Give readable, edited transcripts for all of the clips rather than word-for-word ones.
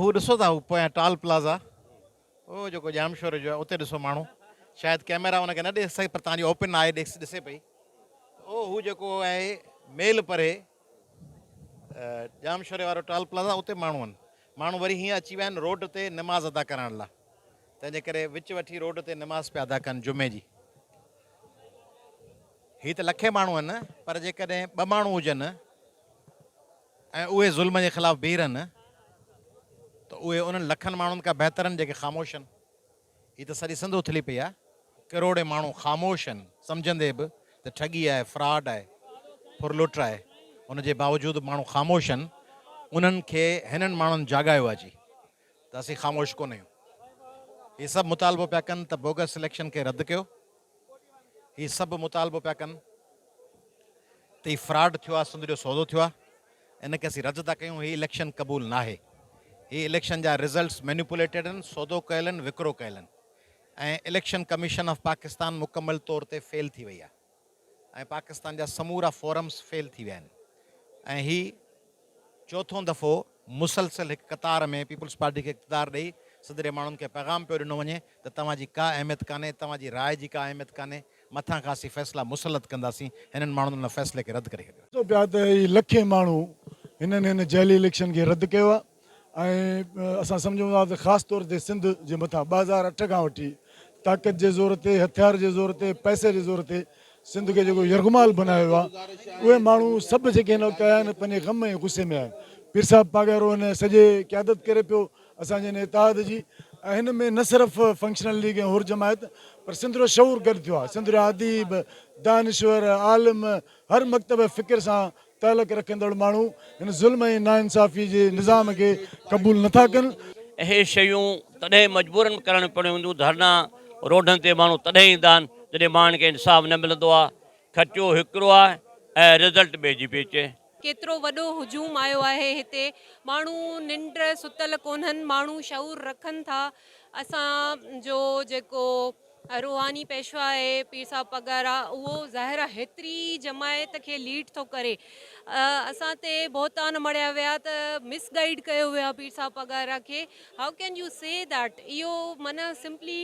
هو ڏسو ٿا هو پويان ٽال پلازا او جيڪو ڄامشوري جو آهي اتي ڏسو ماڻهو شايد ڪئميرا ان کي نه ڏسي سگهي پر توهان جي اوپن آهي ڏسي پئي او هو جيڪو آهي ميل پري ڄامشوري وارو ٽال پلازا اتي ماڻهو آهن ماڻهو وري هيئن اچي ويا آهن روڊ تي نماز ادا ڪرڻ لاء تنهن جي ڪري وچ وٺي روڊ تي نماز پيا ادا ڪن جمعي جي هي ته لکين ماڻهو آهن پر جيڪڏهن ٻه ماڻهو هجن ۽ اهي ظلم جي خلاف بيهي رهن ته اهي انهن لکن ماڻهن کان بهتر آهن جيڪي خاموش آهن. هي ته سڄي سنڌ اٿلي پئي آهي. ڪروڙين ماڻهو خاموش آهن سمجهندي به ته ٺڳي آهي، فراڊ آهي، ڦرلٽ آهي ان جي باوجود به ماڻهو خاموش آهن انهن کي هنن ماڻهن جاڳايو آهي جي ته اسين خاموش ڪونه آهيون. هي سڀ مطالبو پيا ڪن ته بوگس اليڪشن کي رد ڪيو. هي سڀ مطالبو پيا ڪن ته هي فراڊ ٿيو آهي سنڌ جو سودو ٿيو آهي ان کي اسين رد ٿا ڪيون هي اليڪشن قبول ناهي هي اليڪشن جا رزلٽس مينيپوليٽيڊ آهن سودو ڪيل آهن وڪرو ڪيل آهن ۽ اليڪشن ڪميشن آف پاڪستان مڪمل طور تي فيل ٿي وئي آهي ۽ پاڪستان جا سمورا فورمز فيل ٿي ويا آهن ۽ هي چوٿون دفعو مسلسل هڪ قطار ۾ پيپلز پارٽي کي اقتدار ڏئي سنڌ جي ماڻهن کي پيغام پيو ڏنو وڃي ته توهان جي ڪا اهميت ڪانهي، توهان جي راء جي ڪا اهميت ڪانهي، مٿان کان اسين فيصلا مسلط ڪنداسين، هنن ماڻهن ان فيصلي کي رد ڪري ڇڏيو آهي. ڏسو پيا ته هي لکين ماڻهو هنن هن جعلي اليڪشن کي رد ڪيو آهي ۽ اسان سمجهون ٿا ته خاص طور تي سنڌ جي مٿان 2008 کان وٺي طاقت جي زور تي، هٿيار جي زور تي، پئسي جي زور تي سنڌ کي جيڪو يرغمال بنايو ويو آهي اهي ماڻهو سڀ جيڪي هن وقت آيا آهن پنهنجي غم ۽ غصي ۾ آهن. پير صاحب پاڳارو هن سڄي قيادت ڪري پيو اسان جي هن اتحاد جي ۽ هن ۾ نه صرف فنڪشنل ليگ ۽ حر جماعت پر سنڌ جو شعور گڏ ٿيو آهي. سنڌ جا اديب، دانشور، عالم هر مڪتبه فڪر سان تعلق رکندڙ ماڻهو هن ظلم ۽ ناانصافي جي نظام کي قبول نه ٿا ڪن. اهي شيون تڏهن مجبورن ڪرڻيون پونديون هونديون، ڌرڻا روڊن تي ماڻهو تڏهن ايندا آهن جڏهن ماڻهن کي انصاف نه ملندو آهي، کٽيو هڪڙو آهي ۽ رزلٽ ٻئي جي پئي اچي. ڪيترو وڏو هجوم آيو آهي هتي ماڻهو ننڊ ستل ڪونهن ماڻهو شعور رکن ٿا اسان جو جيڪو روحاني پيشوا آهي پير صاحب پڳارا اهو ظاهر آهي هيتري جماعت کي ليڊ ٿو ڪري اسان تي بهتان مڙهيا ويا ته مس گائيڊ ڪيو ويو آهي پير صاحب پڳارا کي how can you say that اهو معنيٰ سمپلي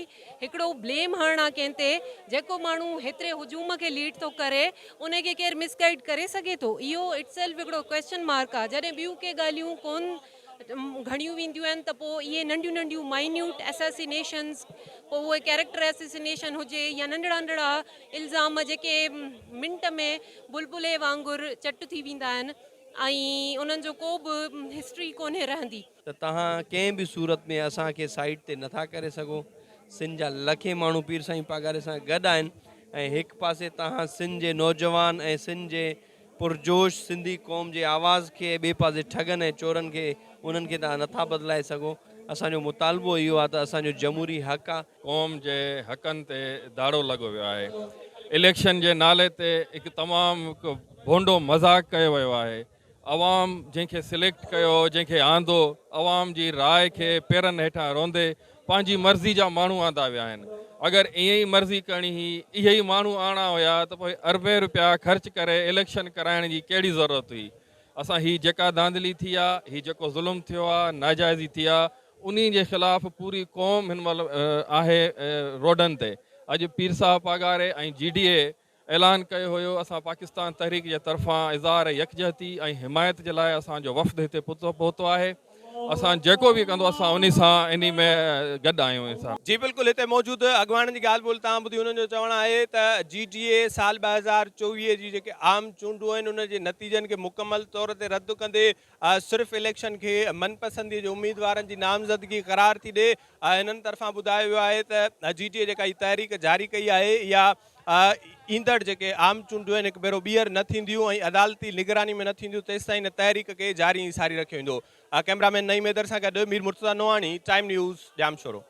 هڪڙو بليم هڻڻ آهي ڪنهن تي جيڪو ماڻهو هيتري هجوم کي ليڊ ٿو ڪري ان کي ڪير مس گائيڊ ڪري سگهي ٿو اهو it self هڪڙو ڪويسچن مارڪ آهي جڏهن ٻيون ڪي ڳالهيون ڪون گهڻيون وينديون آهن ته پوء اهي ننڍيون ننڍيون مائنيوٽ اسيسينيشنز پوء اهي ڪيريڪٽر اسيسينيشن هجي يا ننڍڙا ننڍڙا الزام جيڪي منٽ ۾ بلبلي وانگر چٽ ٿي ويندا آهن ۽ انهن جو ڪو به هسٽري ڪونهي رهندي. ته توهان ڪنهن به صورت ۾ اسان کي سائيڊ تي نٿا ڪري سگهو، سنڌ جا لکين ماڻهو پير سائين پاڳاري سان گڏ آهن ۽ هڪ پاسي توهان سنڌ جي نوجوان ۽ سنڌ جي پرجوش سنڌي قوم جي آواز کي ۽ ٻئي پاسي ٺڳن ۽ چورن کي انهن کي توهان نٿا بدلائي سگهو اسان جو مطالبو اهو آهي ته اسان جو جمهوري حق آهي. قوم جي حقن تي ڌاڙو لڳو ويو آهي اليڪشن جي نالي تي هڪ تمام هڪ ڀونڊو مذاق ڪيو ويو آهي عوام جنهن کي سليڪٽ ڪيو جنهن کي آندو عوام جي راء کي پيرن هيٺان روندي پنهنجي مرضي جا ماڻهو آندا ويا آهن اگر ائين ئي مرضي ڪرڻي هئي اهي ئي ماڻهو آڻا هيا ته پوء اربين روپيا خرچ ڪري اليڪشن ڪرائڻ جي ڪهڙي ضرورت هئي اسان هي جيڪا ڌانڌلي ٿي آ هي جيڪو ظلم ٿيو آ ناجائزي ٿي آ انهي جي خلاف پوري قوم هن مهل آهي روڊن تي اڄ پير صاحب پاڳاري ۽ جي ڊي اي اعلان ڪيو هيو اسان پاڪستان تحريڪ جي طرفان اظهار يڪجهتي ۽ حمايت جي لاء اسان جو وفد هتي پهتو آهي اسان جيڪو به ڪندو اسان انهي سان انهي ۾ گڏ آهيون انسان. جي بلڪل هتي موجود اڳواڻن جي ڳالهه ٻولهه تان ٻڌي انهن جو چوڻ آهي ته جي ڊي اي سال 2024 جي جيڪي عام چونڊون آهن ان جي نتيجن کي مڪمل طور تي رد ڪندي صرف اليڪشن کي من پسندي جي اميدوارن جي نامزدگي قرار ٿي ڏي هنن طرفان ٻڌايو ويو آهي ته جي ڊي اي جيڪا هي تحريڪ جاري ڪئي آهي اها ايندڙ جيڪي عام چونڊون آهن هڪ ڀيرو ٻيهر نه ٿينديون ۽ عدالتي نگراني ۾ نه ٿينديون تيستائين هن تحريڪ کي جاري ۽ ساري رکيو ويندو. ڪئميرا مين نعيم حيدر سان گڏ مير مرتضيٰ نوحاڻي، ٽائيم نيوز، ڄامشورو.